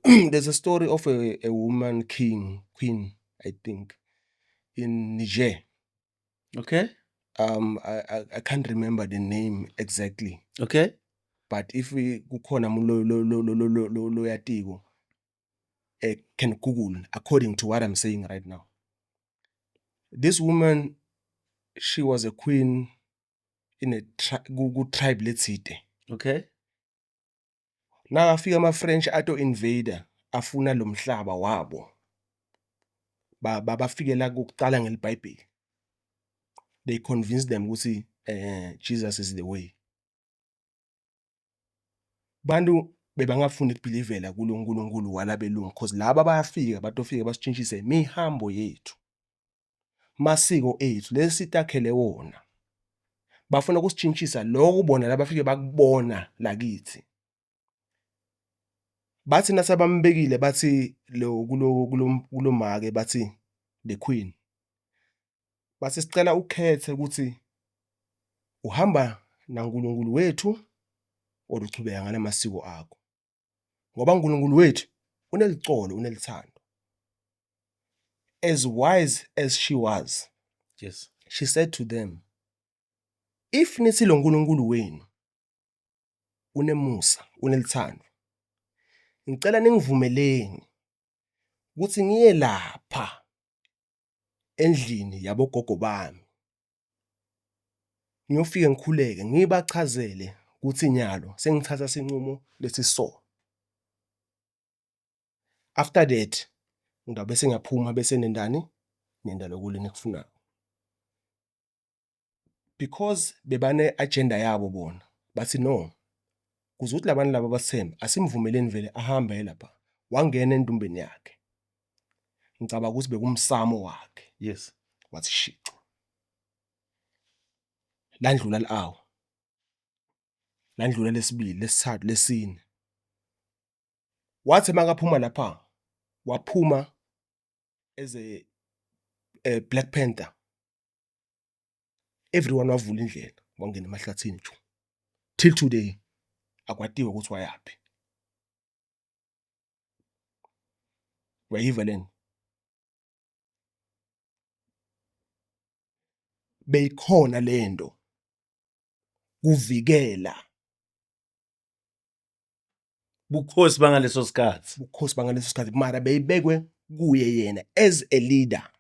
There's a story of a woman king, queen, I think, in Niger. I can't remember the name exactly. But if we kukhona lo lo lo lo lo lo loyatiko can Google according to what I'm saying right now. This woman, she was a queen in a ku tribe letsite. Nakafika ama-French ato invader afuna lo mhlaba wabo. Bafikela kokuqala ngeliBhayibheli. They convinced them ukuthi Jesus is the way. Bantu bebangafuni ukubhilivela kulo nkulunkulu walabelungu because laba bayafika batofika basitshintshise mihambo yethu. Masiko ethu lesitakhele wona. Bafuna ukusitshintshisa lokho bona labafike bakubona lakithi. Bathi nasabambekile bathi lo kulo kulo kulomake bathi the queen. Bathi sicela ukhethe ukuthi uhamba naNkulunkulu wethu or uchubeka ngalamasiko akho. Ngoba uNkulunkulu wethu unelicolo, unelithando. As wise as she was, she said to them, if nithi lo nkulunkulu wenu unemusa, unelithando, ngicela ningivumeleni ukuthi ngiye lapha endlini yabogogo bami, ngiyofike ngikhuleke, ngibachazele ukuthi nyalo sengithatha sinqumo lesi so. After that ngabe sengiyaphuma bese nendani nenda lokhu lenikufunayo. Because bebane agenda yabo bona, bathi no, kuze ukuthi labantu laba basithembe, asimvumeleni vele ahambe lapha. Wangena endumbeni yakhe. Ngicabanga ukuthi bekumsamo wakhe. Wathi shici. Landlula li-hour. Landlula lesibili, lesithathu, lesine. Wathi makaphuma lapha, waphuma as a Black Panther. Everyone wavula indlela, wangena emahlathini chu. Till today akwatiwa ukuthi wayaphi. Uyayiva lento? Beyikhona lento kuvikela bukhosi bangaleso sikhathi. Bukhosi bangaleso sikhathi, mara beyibekwe kuye yena as a leader.